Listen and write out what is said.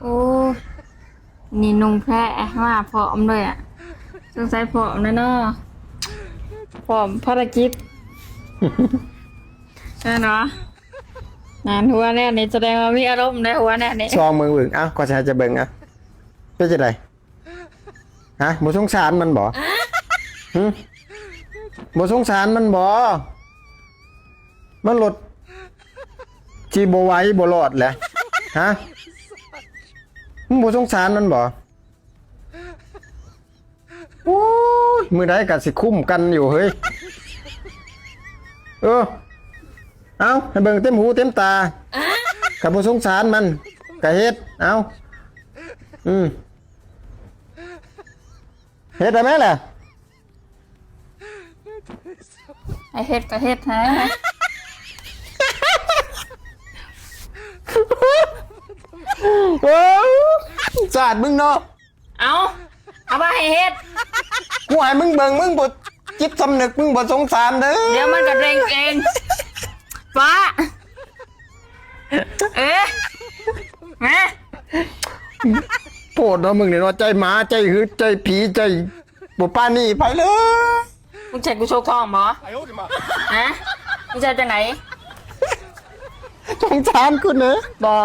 ໂອ້ ນີ້ນຸ່ງແພມາພ້ອມເລີຍອະ ສົງໄສພ້ອມແລ້ວເນາະ ພ້ອມພາລະກິດ ແມ່ນບໍ່? ນັ້ນ ຫົວແນວນີ້ສະແດງວ່າມີອາລົມໄດ໋ ຫົວແນວນີ້ ຊອງເບິ່ງເບິ່ງ ເອົ້າ ຂ້ອຍຊິໃຫ້ເຈົ້າເບິ່ງ ເອົ້າ ເປັນຈັ່ງໃດ? ຮະ ບໍ່ສົງສານມັນບໍ່? ຫຶ ບໍ່ສົງສານມັນບໍ່? ມັນໂລດຊິບໍ່ໄຫວບໍ່ລອດແຫຼະ ຮະ ມຶງບໍ່ສົງສານມັນບໍ່? ໂອ້ຍ ມື້ໃດກໍຊິຄຸ້ມກັນຢູ່ເຮີ້ຍ ເອີ ເອົ້າ ໃຫ້ເບິ່ງເຕັມຫູເຕັມຕາ ຄັນບໍ່ສົງສານມັນກໍເຮັດ ເອົ້າ ອືມ ເຮັດໄດ້ແມ່ລະ ໃຫ້ເຮັດກໍເຮັດແທ້ ໂອ້ຍ ສາດມຶງເນາະ ເອົ້າ ເອົາມາໃຫ້ເຮັດ ກູໃຫ້ມຶງເບິ່ງ ມຶງບໍ່ຈິດສຳນຶກ ມຶງບໍ່ສົງສານເດີ ດຽວມັນກໍເດ້ງເອງ ຟ້າ ເອີ ມາ ໂພດເນາະມຶງນີ້ເນາະ ໃຈໝາ ໃຈຫືດ ໃຈຜີ ໃຈ ບໍ່ປານີໃຜເລີຍ ມຶງໃຫ້ກູໂຊທ້ອງບໍ່? ຮະ ມຶງຊິເຮັດຈັ່ງໃດ? ສົງສານກູເນາະ ບໍ່